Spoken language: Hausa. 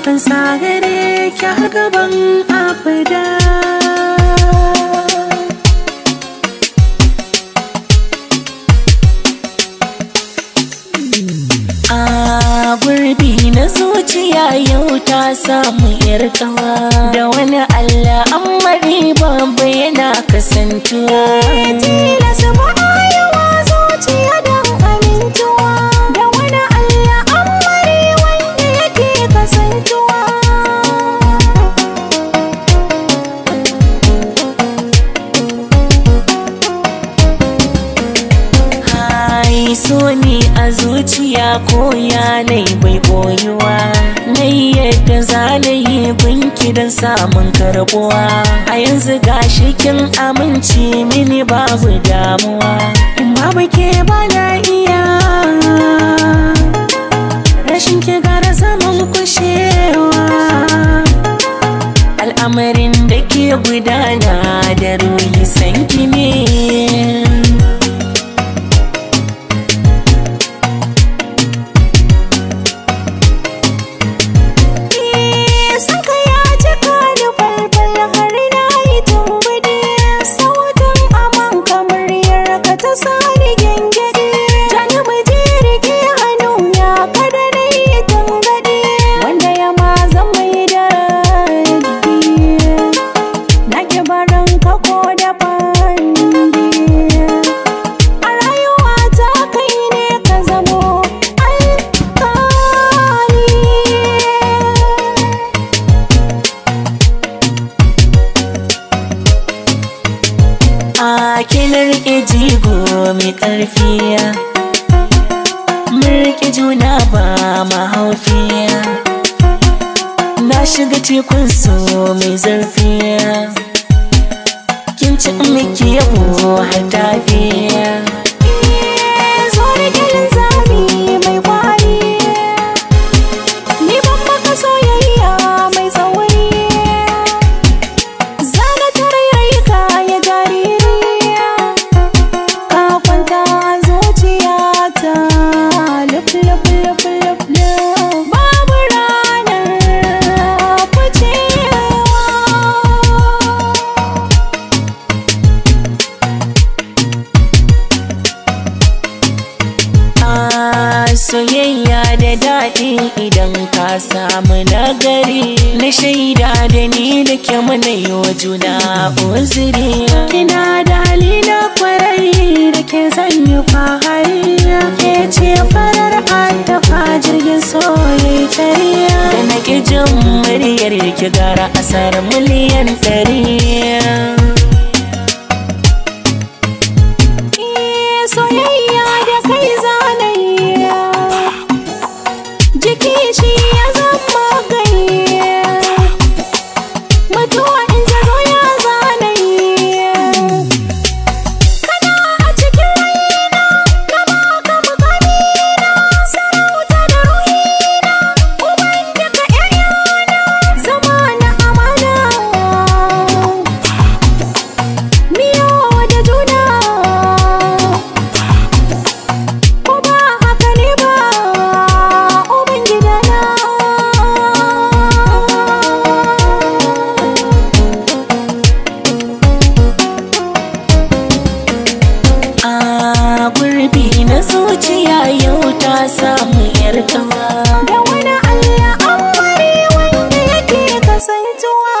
Fansa gare ki har gaban abada. A gurbi na zuciya yau ta samu yar kawa, da wani Allah amari babba yana kasantuwa. Tilas ba yawa zuciya don amintuwa, da wani Allah amari wanda yake kasantuwa. Hai so ni a zuciya ko yanayi bai boyuwa, nai yadda zanayi gunki don samun karbuwa. A yanzu gashi kin amince mini babu damuwa, in babu ke bana iya rashin ki gara zaman kushewa. Al'amarin da ke gudana da ruhi sanki ne. Kin riƙe jigo mai ƙarfi, mun riƙe juna ba mahaufi. Na shiga tekun so mai zurfi, kin ci miki yabo har tafi. Zo riƙe linzami mai kwari, ni ban maka soyayya mai tsauri. Zana tarairayi ka ya jariri, ka kwanta zuciyata luf luf luf luf luf, babu ranar ficewa. Soyayya da daɗi idan ka samu nagari, na shaida da ni da ke mana yi wa juna uzuri. Kina da hali na kwarai da ke zanyi fahari, ke ce farar antafa jirgin soyayya. Da na ƙi jin muryar ki gara asarar 1,000,000. Soyayya da kai zanayi, jiki shi ya zama gayya, mutuwa in ta zo ya zanayi. Kana a cikin raina, na baka mukamina, sarauta da ruhina, uban duka ƴaƴana, zama na amana, miyo da juna. Ko ba haka ne ba, ubangidana. A gurbi na zuciya yau ta samu yar kawa, da wani Allah amari wanda yake kasantuwa.